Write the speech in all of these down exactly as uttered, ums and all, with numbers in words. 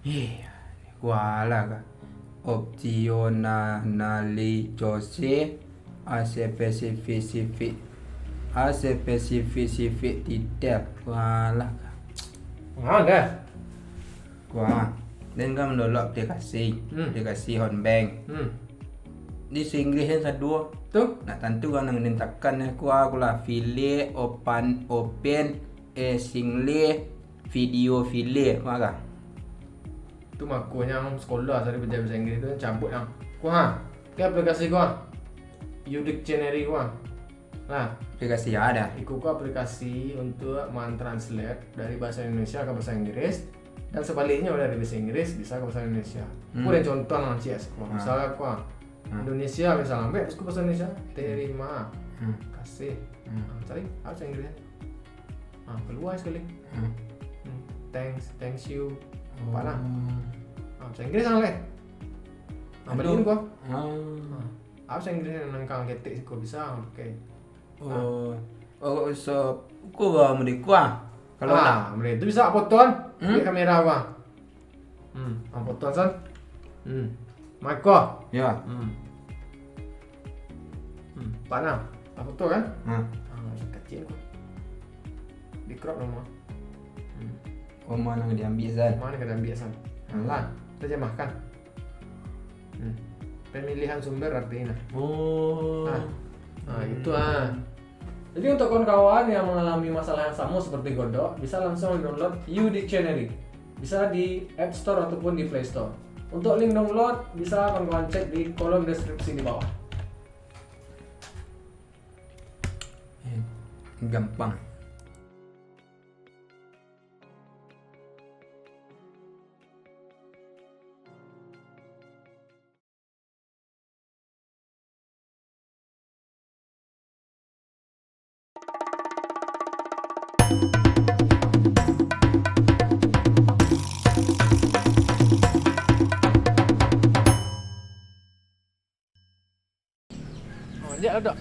Ih, kualah ka. Opsional nali cose, a spesifik-sifik, a spesifik-sifik detail. Kualah ka. Ngah deh. Kuah. Den kan mandolok aplikasi, Hmm. aplikasi Honbank. Hmm. Di Inggris kan sado. Tu? Nak tantu kan nang den takan, kuah kulah, file, open, open, eh, single, video file, kuah kah? Tu makonyo ang sekolah tadi belajar bahasa Inggris tu, cabuik ang. Kuah. Ke aplikasi kuah. U Dictionary kuah. Nah, aplikasi ada. Iko ko aplikasi untuk man-translate dari bahasa Indonesia ke bahasa Inggris, dan sebaliknya dari bahasa Inggris bisa ke bahasa Indonesia. Hmm. Ko den contoh nan ciek siko. Ah. Misalnya ko, ah, Ah. Indonesia misalnya, ambil terus ke bahasa Indonesia, terima Hmm. kasih. Hmm. Ah, cari, apa bahasa Inggrisnya? Ah, keluar sekali. Hmm. Hmm. Thanks, thanks you. Apa lah? Oh. Ah, bahasa Inggris sana leh. Ah, Aduh. Balikin ko. Ah. Ah. Apa bahasa Inggrisnya nan kang ketek siko bisa, oke. Oh, oh, so, ko ba model ko ah. Kalau Ah, nak. Model tu bisa foto kan? Hmm? Di kamera ko ah. Hmm, ang foto san. Hmm. Mic ko. Ya. Hmm. Hmm, panah. Ang foto kan? Hmm. Ah, kecil ko. Di crop nama. Hmm. Oh, ma nan diambiak san? Ma nan diambiak san? Hmm. Alah, terjemahkan. Hmm. Pemilihan sumber artinya. Oh. Nah. Nah, itu ah. Jadi untuk kawan-kawan yang mengalami masalah yang sama seperti Godok, bisa langsung download U Dictionary. Bisa di App Store ataupun di Play Store. Untuk link download, bisa kawan-kawan cek di kolom deskripsi di bawah. Eh, gampang. Oh, manjak lah, Dok.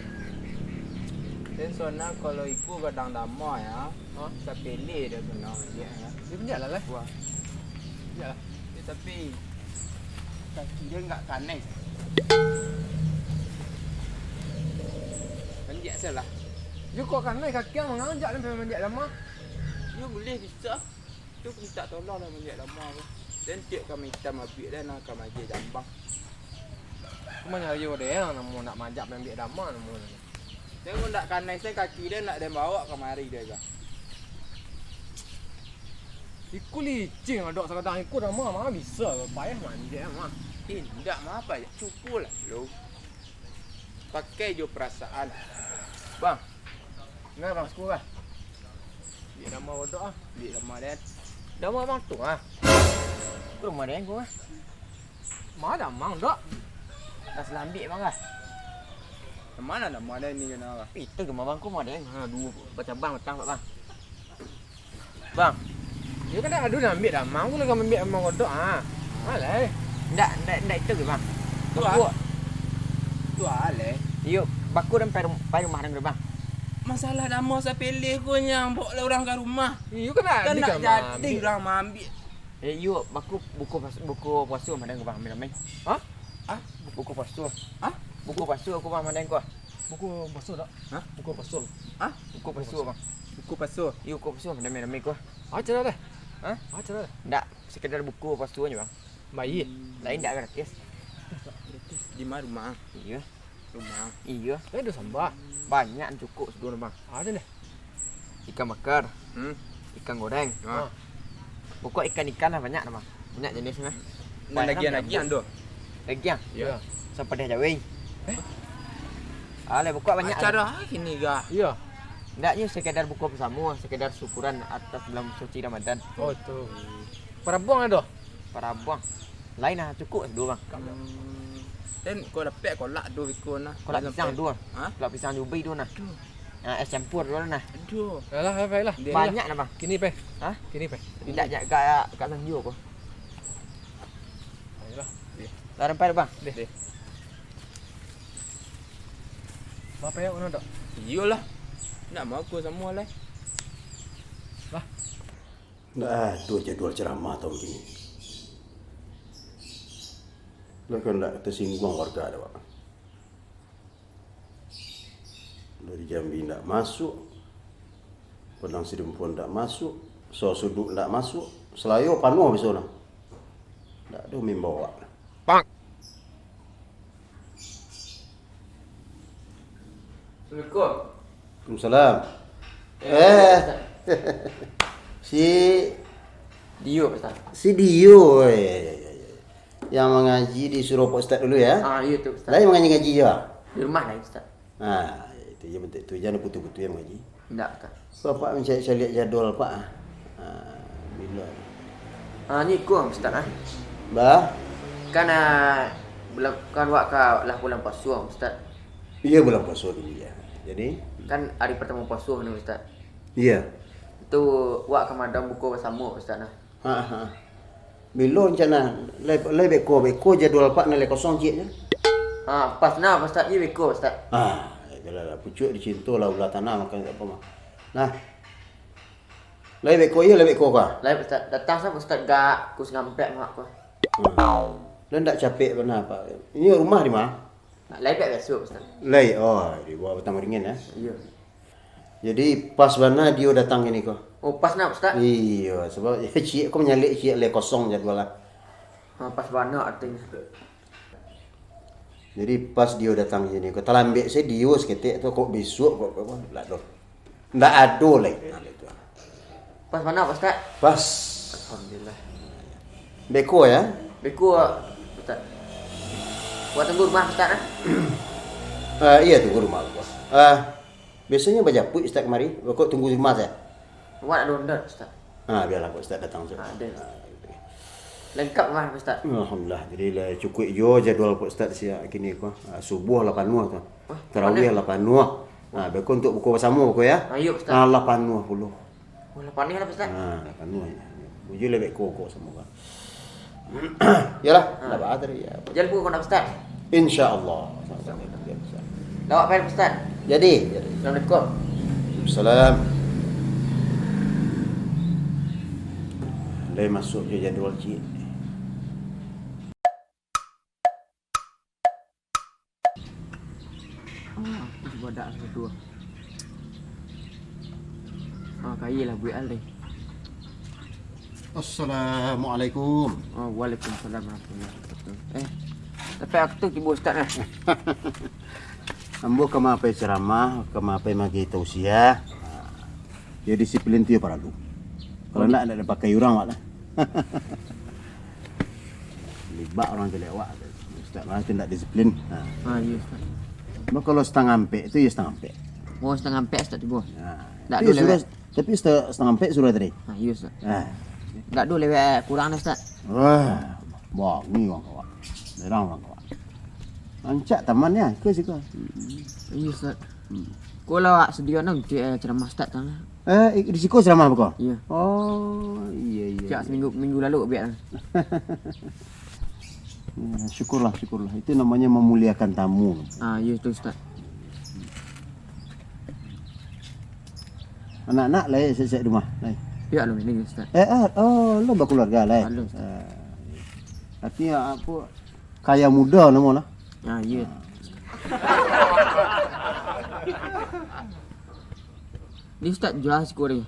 Den sonang kalau iko gadang dama ya. Ha? Sapele dah sonang manjak ya. Dia manjak lah, lah. Wah. Manjak lah. Ya, tapi kaki dia enggak kanai. Manjak salah. Yo kok kanai kaki ang manganjak, den pai manjak dama. Yo buliah bisa. Tu mintak tolong lah manjak dama tu. Den tiok ka mintak mabiak den, nan ka maja jambang. Cuma nyari urang namo nak manjak mabiak dama namo. Den mun ndak kanai sen kaki den nak den bawok kamari den ka. Iko licin, Dok, sakadang iko dama mah bisa, payah manjak mah. Eh, ndak mah payah, cubo lah lo. Pakai jo perasaan. Bang. Nah, Bang, sepuluh lah. Biak dama Godok ah. Biak dama den. Dama Bang tu ah. Ko rumah den ko ah. Ma dama Dok? Dah salambik Bang ah. Di ma dama den ni kena lah? Itu rumah Bang ko rumah den. Ha, duo bacabang batang, Bang. Bang. Yo kan ado nan ambiak dama, ko lah ka ambiak dama Godok ah. Alah. Ndak, ndak, ndak itu ge, Bang. Tu ah. Bako. Tu ah, leh. Iyo, bako den pai rum-, pai rumah den dulu, Bang. Masalah dama sapele ko nyang baok lah urang ka rumah. Iyo kan ado. Kan ndak jadi urang maambiak. Eh, iyo, bako buko puas-, buko puaso rumah den, Bang, ambiak dama. Ha? Ah? Buko puaso. Ah? Buko puaso ko rumah den ko. Buko puaso dak? Hah? Buko puaso. Hah? Buko puaso, Bang. Buko puaso. Iyo, buko puaso, dami-dami ko. Acara deh. Hah? Acara deh. Ndak, sekedar buko puaso aja, Bang. Bayar. Hmm. Lain ndak gratis. Di ma rumah? Iyo. Rumah. Iyo. Tapi ado sambah. Banyak, cukup sado, Bang. Ado deh. Ikan bakar. Hmm. Ikan goreng. Ah. Pokok ikan-ikan lah banyak lah, Bang. Banyak jenis lah. Nan dagiang-dagiang tu. Dagiang? Iyo. Sapadeh jaweng. Eh? Alah, pokok banyak lah. Acara kini ga? Iyo. Ndaknyo sekedar buka bersama, sekedar syukuran atas bulan suci Ramadan. Oh, itu. Parabuang ado? Parabuang. Lain lah, cukup sado, Bang. Hmm. Den, kau dapek kolak tu biko nah. Kolak pisang tu. Ha? Kolak pisang ubi tu nah. Aduh. Ah, es campur tu nah. Aduh. Alah, alah, alah. Banyak lah, Bang. Kini pe. Ha? Kini pe. Indak, jak ka, ka Sanjo ko. Ayolah. Lah, rampai lah, Bang. Deh. Deh. Bapak ya, mana dok? Iyolah. Nak mau aku sama lah. Lah. Ndak ado jadwal ceramah taun kini. Kan ndak tasingguang warga dek awak. Dari Jambi ndak masuak, Padang Sidempuan ndak masuak, Soho Suduk ndak masuak, Salayo panuah biso nah. Ndak ado mimbau awak. Assalamualaikum. Waalaikumsalam. Eh, si Dio, Ustaz. Si Dio, eh, ya, ya, ya, ya. Yang mangaji di surau Pak Ustaz dulu, ya? Ah, iyo tu, Ustaz. Lain mangaji-ngaji jo? Di rumah lain, Ustaz. Ah, itu je bentuk tu, jangan putus-putus yang mangaji. Indak, Ustaz. Bapak mancaliak-caliak jadwal, Pak, ah. Ah, bilo? Ah, ni ko, Ustaz, ah. Bah? Kan, ah, bulan, kan wak ka lah bulan puaso, Ustaz. Iyo, bulan puaso dulu, ya. Jadi? Kan hari partamo puaso ni, Ustaz. Iyo. Tu, wak ka maadaan buko basamo, Ustaz, nah. Ha, ha. Bilo rencana? Lai, lai beko, beko jadwal Pak nan lai kosong ciek nyo. Ha, pas nah, Ustaz, iyo beko, Ustaz. Ha, itulah, pucuak dicinto lah ulah tanah makan kat rumah. Nah. Lai beko, iyo, lai beko ka? Lai, Ustaz. Datang sa, Ustaz, gak pukua satangah ampek mah ko. Ha. Lai ndak capek bana, Pak? Inyo rumah di ma? Lai beko basuak, Ustaz. Lai, oh, di bawah Batang Baringin, ya? Iyo. Jadi, pas bana Dio datang kini ko. Oh, pas nah, Ustaz. Iyo, sabab ciek ko manyaliak ciek lai kosong jadwal lah. Ha, pas bana artinyo. Jadi, pas Dio datang kini ko, talambek se Dio saketek tu, kok bisuak, kok, kok, kok, ndak ado. Ndak ado lai. Nah, itu. Pas bana, Pak Ustaz? Pas. Alhamdulillah. Beko, ya? Beko, Ustaz. Wak tunggu rumah, Ustaz, ah? Ah, iyo, tunggu rumah, Pak. Ah, biasonyo bajapuik Ustaz kamari, beko tunggu rumah sajo. Wak nak ado order, Ustaz. Ah, biarlah Pak Ustaz datang sajo. Ah, ado. Ah, gitu. Lengkap rumah, Ustaz. Alhamdulillah, jadi lah cukuik juo jadwal Pak Ustaz siang kini ko. Ah, subuah lah panuah tu. Wah, tarawih lah panuah. Ah, beko untuak buko basamo beko, ya. Ah, iyo, Ustaz. Ah, lah panuah pulo. Oh, lah panuah lah, Ustaz. Ah, lah panuah. Bujur lah beko ko samo kan. Iyolah, ha. Ndak baa tadi, ya. Jan lupo ko nak, Ustaz. Insya Allah. Lawak pai, Ustaz. Jadi, jadi. Assalamualaikum. Salam. Lai masuak jo jadwal ciek. Ah, aku cubo dak satu. Ah, kailah buek al deh. Assalamualaikum. Oh, waalaikumsalam warahmatullahi wabarakatuh. Eh, tapi aku tu tibo Ustaz lah. Ambo ka ma pai ceramah, ka ma pai magi tausiah. Ah, jadi disiplin tu yo paralu. Kalau ndak, ndak dipakai urang awak lah. Libak urang caliak awak. Ustaz lah tu ndak disiplin. Ha. Ah, iyo, Ustaz. Cuma kalau satangah ampek tu, yo satangah ampek. Oh, satangah ampek, Ustaz, tibo. Ha. Ndak ado lewat. Tapi sudah, tapi seta-, satangah ampek sudah tadi. Ah, iyo, Ustaz. Ha. Ndak ado lewat kurang dah, Ustaz. Wah, bangih urang kawak. Berang urang kawak. Rancak taman yo, iko siko. Iyo, Ustaz. Hmm. Ko lah awak sedio nah untuak, eh, ceramah Ustaz tang. Eh, di siko ceramah beko? Iyo. Oh, iyo, iyo. Sejak seminggu, minggu lalu biak. Ya, syukurlah, syukurlah. Itu namanya memuliakan tamu. Ah, iyo tu, Ustaz. Anak-anak lai siap-siap di rumah, lai? Pihak alun ini, Ustaz. Eh, ah, oh, lo bakeluarga, lai? Alun, Ustaz. Eh, artinya apo, kaya muda namo lah? Ah, iyo. Ni Ustaz jua siko deh.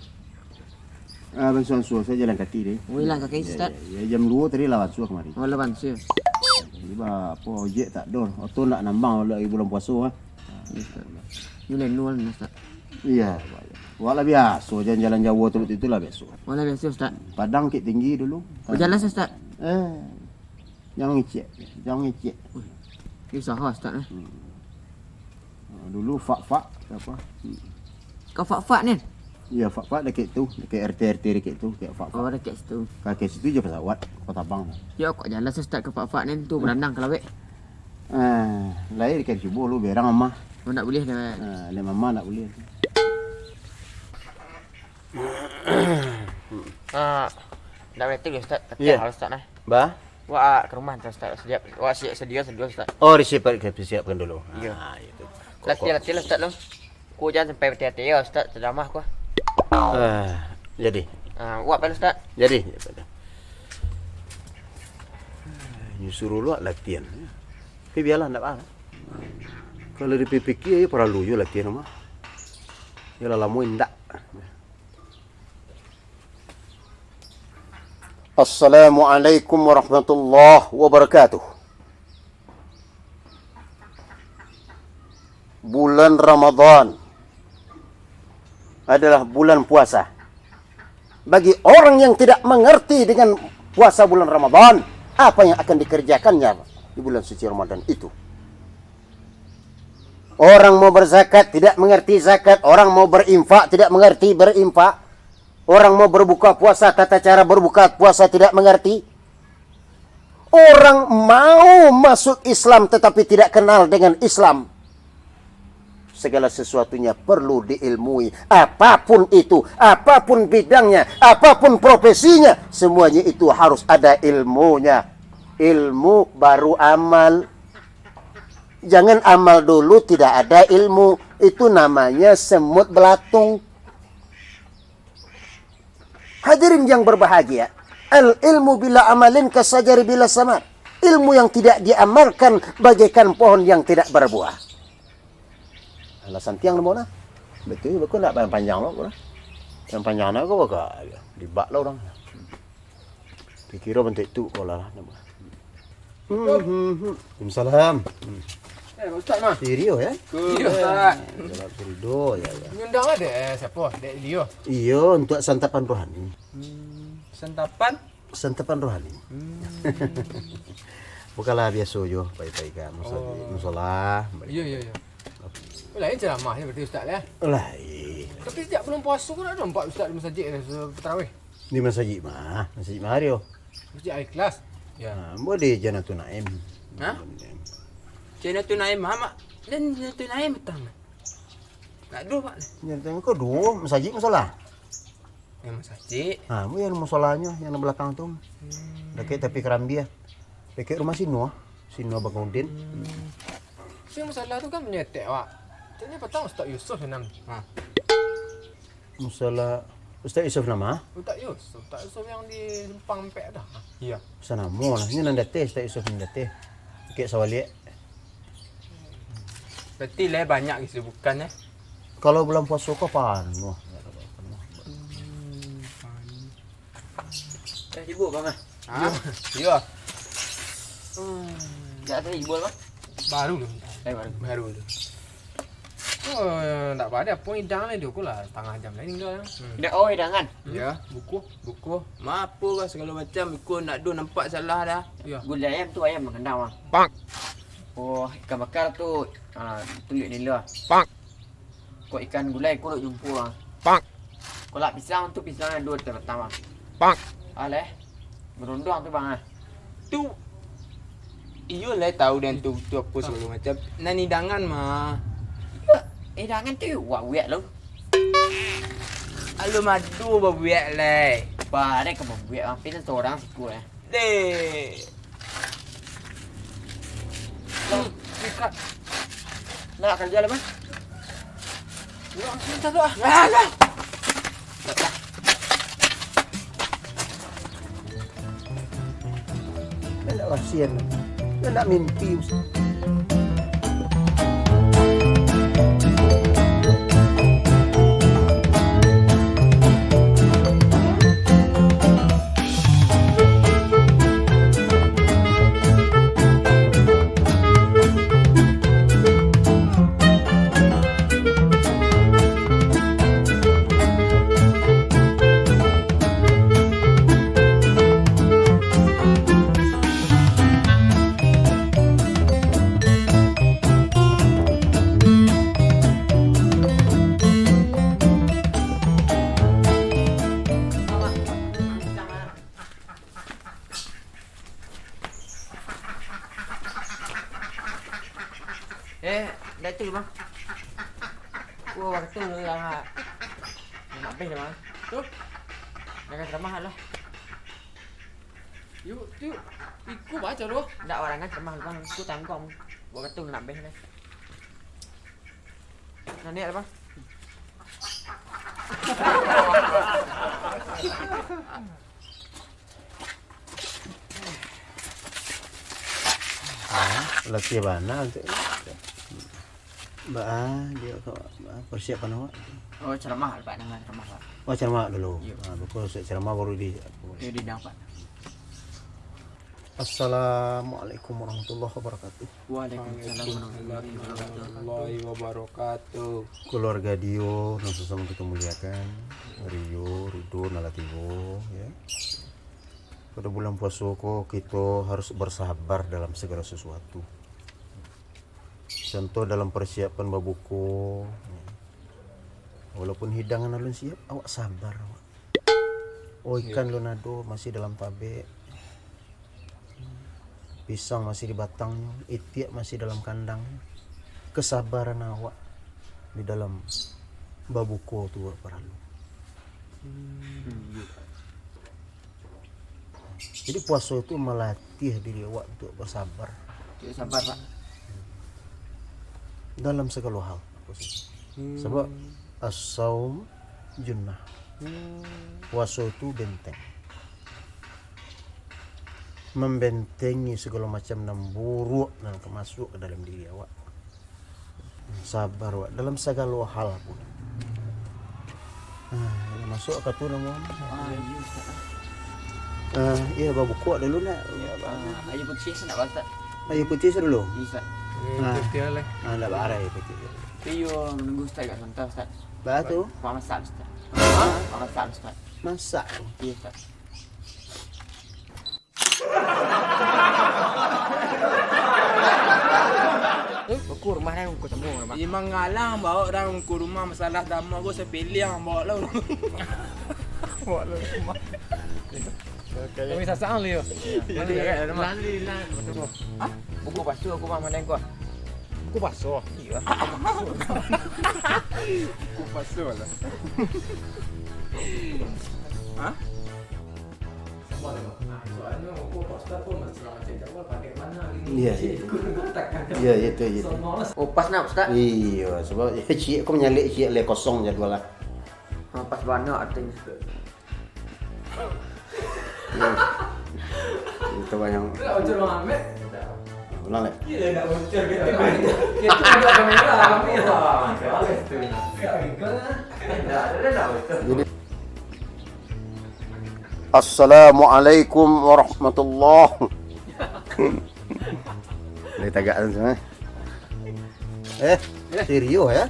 Ah, bansuah-bansuah sajo jalan kaki deh. Oh, jalan kaki, Ustaz? Ya, ya, jam duo tadi lah bansuah kamari. Oh, lah bansuah. Jadi, ba, apo, ojek tak ado. Oto ndak nambang lah lagi bulan puaso, ah. Iyo, Ustaz. Ni manual ni, Ustaz. Iyo, Pak. Wak lah biaso jalan-jalan jauah tu, itu lah biaso. Oh, lah biaso, Ustaz. Padang Bukittinggi dulu. Bajalan, Ustaz? Eh, Jan mangecek, jan mangecek. Ui, usaha, Ustaz, eh. Hmm. Ah, dulu fak-fak, apo? Hmm. Ka fak-fak, Nen? Iyo, fak-fak dakek tu, dakek R T R T dakek tu, dakek fak-fak. Oh, dakek situ. Ka, ka situ jo pasawat, ka tabang. Yo, kok jalan, Ustaz, ka fak-fak, Nen, tu baranang ka lawek. Ah, lai dakek cubo lu, berang mama. Oh, ndak buliah, dah. Ah, lai mama ndak buliah. Ah, ndak buliah tu, Ustaz. Tapi iyo. Harus, Ustaz, nah. Ba? Wak ka rumah tu, Ustaz. Siap, wak siap sedio, sedio, Ustaz. Oh, disiap-, disiapkan dulu. Iyo. Ah, itu. Kok, latihan, kok latihan, Ustaz, lo. Ko jan sampai mati-mati yo, Ustaz, ceramah ko. Ah, jadi. Ah, wak pai, Ustaz. Jadi. Suruh luak latihan. Tapi bialah, ndak apa. Kalau dipikia, iyo paralu juo latihan mah. Iyolah, lamo indak. Assalamualaikum warahmatullahi wabarakatuh. Bulan Ramadan adalah bulan puasa. Bagi orang yang tidak mengerti dengan puasa bulan Ramadan, apa yang akan dikerjakannya di bulan suci Ramadan itu? Orang mau berzakat tidak mengerti zakat, orang mau berinfak tidak mengerti berinfak, orang mau berbuka puasa, tata cara berbuka puasa tidak mengerti. Orang mau masuk Islam tetapi tidak kenal dengan Islam. Segala sesuatunya perlu diilmui. Apapun itu, apapun bidangnya, apapun profesinya, semuanya itu harus ada ilmunya. Ilmu baru amal. Jangan amal dulu tidak ada ilmu. Itu namanya semut belatung. Hadirin yang berbahagia, al-ilmu bila amalin kasajari bila samar. Ilmu yang tidak diamalkan bagaikan pohon yang tidak berbuah. Alah santiang namo nah. Betul, bako nak panjang lo, bro. Yang panjang nak ko baka dibak lo urang. Pikiro bantuak tu ko lah, namo. Assalamualaikum. Waalaikumsalam. Eh, Pak Ustaz mah. Serius, ya? Serius, Ustaz. Jawab serius, ya, ya. Ngundang ada, eh, siapa? Dek Lio. Iyo, untuk santapan rohani. Hmm, santapan? Santapan rohani. Hmm. Bukanlah biaso jo, pai-pai ka musajik, musola. Iyo, iyo, iyo. Lain ceramah je berarti Ustaz lah. Lain. Tapi sejak bulan puasa ko ndak nampak Ustaz di masajik, eh, tarawih. Di masajik mah, masajik mah ado. Masjid Al-Ikhlas. Ya. Ha, ambo di Jannatun Naim. Hah? Jannatun Naim, Mak. Dan Jannatun Naim petang. Nak duo, Pak. Jannatun Naim ko duo, masajik musola. Yang masajik. Ha, ambo yang musolanyo, yang di balakang tu. Hmm. Dakek tapi karambia. Dakek rumah Sino, Sino Bang Udin. Hmm. Si musola tu kan punyo etek, Pak. Caknyo petang Ustaz Yusuf nan. Ha. Musola Ustaz Yusuf nama? Ustaz Yusuf, Ustaz Yusuf yang di Simpang Ampek tu. Iyo. Sanamo lah, nyo nan di ateh, Ustaz Yusuf nan di ateh. Bukik Sawaliak. Berarti lah banyak kesibukan, eh? Kalau bulan puasa ko panuah. Hmm, panuah. Eh, sibuk, Bang, ah? Ha? Iyo. Hmm. Jak tadi sibuk, Bang? Baru tu. Eh, baru. Baru tu. Oh, ndak apa, ado apo hidang lai, dio ko lah satangah jam lai tingga. Hmm. Dak, oh, hidangan? Iyo, buku, buku. Maapo lah sagalo macam, iko ndak ado nampak salah doh. Iyo. Gulai ayam tu ayam bakandang, Bang. Pak. Oh, ikan bakar tu, ah, tuluik nila. Pak. Kok ikan gulai, kok jumpo, ah. Pak. Kolak pisang tu pisang nan duo batang, Bang. Pak. Alah. Berondong tu, Bang, ah. Tu, iyo lah tau den tu, tu apo sagalo macam. Nan hidangan mah. Iyo, hidangan tu wak buek lo. Alun ado babuek lai. Barek ka babuek, Bang. Pina sorang siko, eh. Deh. Bang, sikat. Nak karajo lah, Bang. Ulang sebentar tu, ah. Ah, dah. Nak kasian. Nak mimpi. Eh, dak tu, Bang. Wah, waktu tu lah. Nak habis dah, Bang. Tu? Dah kan ceramah lah. Yuk, yuk. Iko baco tu. Dak, warangan ceramah, Bang. Iko tangguang. Waktu tu nak habis dah. Nah, niat, Bang. Eh, Latiah bana tu. Ba, dia ko, ba, persiapan awak. Oh, ceramah, Pak, dengar ceramah, Pak. Oh, ceramah dulu. Iya. Ah, bagus, ceramah baru di. Iya, di Pak. Assalamualaikum warahmatullahi wabarakatuh. Waalaikumsalam warahmatullahi wabarakatuh. Keluarga Dio, nan sasamo kito muliakan, Rio, Rudo, nan lah tibo, ya. Pada bulan puaso ko, kito harus bersabar dalam segala sesuatu. Contoh dalam persiapan babuko, ya. Walaupun hidangan alun siap, awak sabar, awak. Oh, ikan lun ado, masih dalam tabek. Pisang masih di batangnyo, itiak masih dalam kandang. Kesabaran awak di dalam babuko tu paralu. Hmm. Jadi, puaso tu malatih diri awak untuk basabar. Cek sabar, Pak. Dalam sagalo hal. Hmm. Sabab as-saum junnah. Hmm. Puaso tu benteng. Mambentengi sagalo macam nan buruak nan ka masuak ka dalam diri awak. Sabar, wak, dalam sagalo hal pun. Ah, masuak ka tu namo. Ah, iya, Ustaz. Ah, iya, babuko dulu nak. Iya, Pak. Ah, aia putiah se nak, Pak Ustaz. Aia putiah se dulu. Iya, Ustaz. Ah. Putiah lah. Ah, ndak baa, aia putiah. Iyo, manunggu Ustaz agak sabanta, Ustaz. Baa tu? Masak, Ustaz. Hah? Masak, Ustaz. Masak? Iya, Ustaz. Eh, baa ko rumah dah, baa ko sambung rumah. Imang ngalang bawa orang ke rumah, masalah dama ko sapiliang bawa lah. Bawa lah rumah. Kami sasang lu yo. Jadi, lalu lah. Hah? Buku pasu aku mah mana ko? Buku pasu. Iya. Buku pasu lah. Hah? Iya. Iya, iya, itu, iya, itu. Oh, pas nak, Ustaz? Iya, sebab ciek ko manyalek, ciek lai kosong jadwal lah. Ah, pas bana artinya. Iya. Itu banyak. Ulang, Lek. Jadi, Assalamualaikum warahmatullahi. Dari tagak tu semua. Eh, serius ya?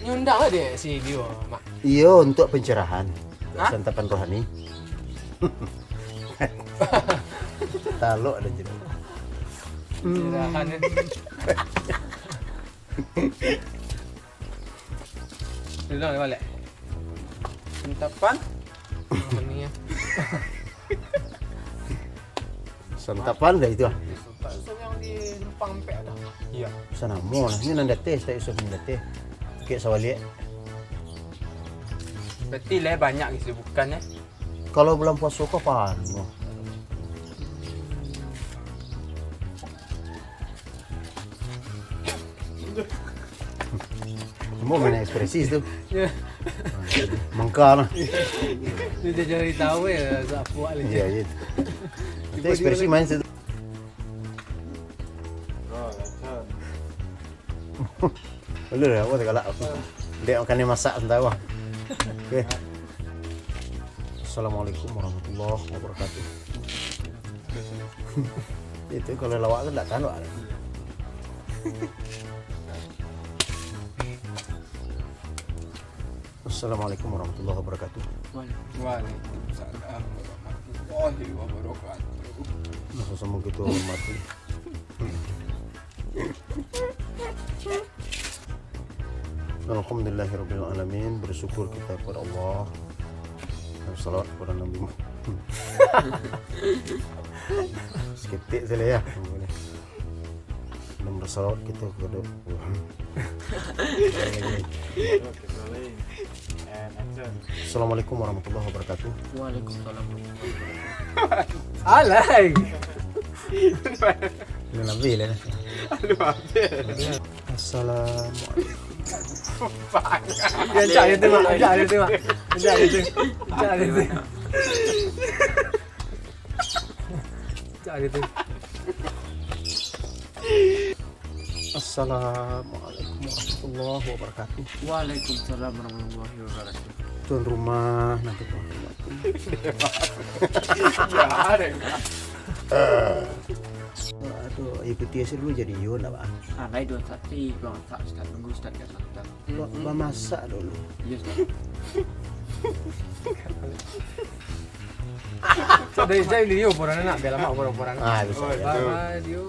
Nyundang lah dia si Dio, Mak. Iyo, untuk pencerahan. Hah? Santapan rohani. Talok dan jelas. Pencerahan, ya. Ulang balik. Santapan. Apa ni, ya? Santapan dah itu, ah. Santapan yang di Simpang Ampek tu. Iya. Sanamo lah. Ini nan dateh, Ustaz Yusuf nan dateh. Bukik Sawaliak. Berarti lah banyak kesibukan, ya? Kalau bulan puaso ko panuah. Cuma main ekspresi tu. Ya. Mangka lah. Dia jadi tahu ya, sapuak lah. Iya, iya. Itu ekspresi main situ. Boleh lah, apa tak galak. Dek makan ni masak sebentar, wah. Okey. Assalamualaikum warahmatullahi wabarakatuh. Itu kalau lawak tu tak tahan, wak. Assalamualaikum warahmatullahi wabarakatuh. Waalaikumsalam warahmatullahi wabarakatuh. Nah, sama kita hormati. Alhamdulillahirabbil alamin, bersyukur kita kepada Allah. Dan salawat kepada Nabi Muhammad. Seketik saja ya. Dan bersalawat kita kepada Assalamualaikum warahmatullahi wabarakatuh. Waalaikumsalam. Alai. Ini lebih lah. Aduh, habis. Assalamualaikum. Dia cak dia tengok, dia cak dia tengok. Dia cak dia tengok. Dia cak dia tengok. Gitu. Assalamualaikum warahmatullahi wabarakatuh. Waalaikumsalam warahmatullahi wabarakatuh. Tuan rumah, nanti tuan rumah tu. Ya, ada. Aduh, ikuti hasil dulu jadi yo ndak, Pak? Ah, lain dua sati, bang, tak, tak tunggu, tak, tak, tak. Ba- Bamasak dulu. Iya, Ustaz. So, dari saya ni yo, orang nak biar lama orang-orang. Ah, bisa, ya. Bye-bye, yo.